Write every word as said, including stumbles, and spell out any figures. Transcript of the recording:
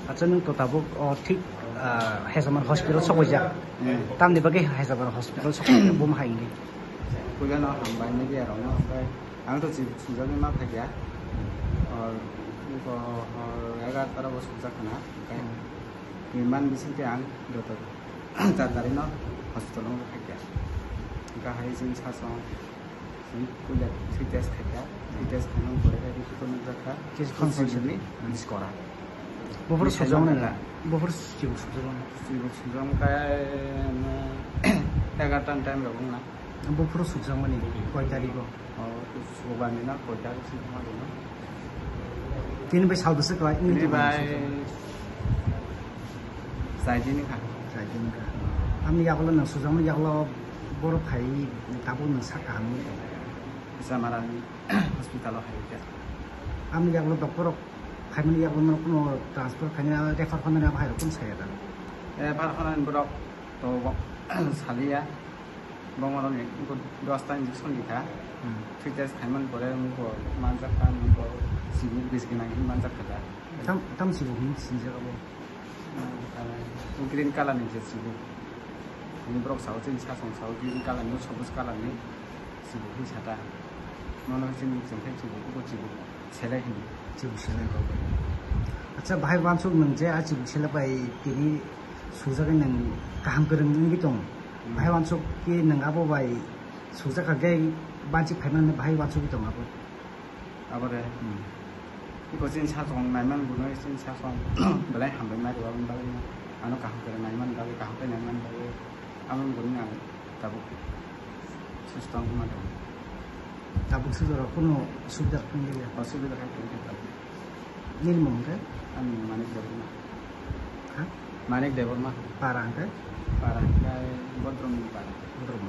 Acha, nwng to tabuk, o, thik, ah, Haisamar hospital sokojak. Hmm. Tamni bagwi Haisamar hospital sokojak, bum hai wngwi? Puila no hambai media rokno, hambai. Ang to chini sujagwi ma phaikya. Or, ko, or, egarota ro bo sujak khna, okay. Hmm. Ni man bising te ang joto char tari no hospital o phaikya. Gahai jin sasong. Puila three test khaikha, three test khainani pore khe report nukjakha, Kis kis khon kis ni, kis kora. Buphuru sujak mani na? Buphuru sujak sujak mani. Sujak sujak khe, egarota ni time rok wngna. Buphuru sujak mani, koi tarikh o? O, sujak mani na, koi tarikh sujak mani na. Tini bai sal bwswk kwlai, wngwi tini tongo bai sujak. Chai dini kha. Chai dini kha. Amni yagulo nang sujak mani yagulo borok phai tabuk nang sak kaham wngwi tongo. Chamara ni hospital o hai khe. Amni yagulo doctor rok phaimani yagulo no kuno transfer khaina refer khaina abo hai rok kun saya da. Refer khaina borok to saliya. Bongorok ni dos ta injection di kha. Hmm. Three test khaimani pore wngkha manjak kha, wngkha chibuk bisi gwnang hinwi manjak kha da. Tam, tam chibuk hinwi sinjak abo? Green color ni je chibuk. Ni borok sao, chini sasong sao green color ni, sobuj color ni chibuk hinwi sata. Nono chini chengkhai chibuk, ubo chibuk selai hinwi. Chibuk selai rok. Acha, bahai wansuk nwng je a chibuk selai bai tini sujagwi nwng kaham kwrwng wngwi tong. Hmm. Bahai wansuk ki nwng abo bai sujak kha, gai banchi phaimani bahai wansugwi tong abo. Abore. Hmm. Iko chini sasong naiman buno chini sasong belai hambai mai rwabani bagwi ano kaham khe naiman bagwi kaham khe naiman bagwi amo buno ang tabuk susto wngma tong. Tabuk sujak rok kuno subida wngya? Osubida khe tong khe tabuk. Nini mung khe? Ani mung Manik Debbarma. Ha? Manik Debbarma. Para hwnkhe? Para hwnkhe Bodrom ni para. Bodrom.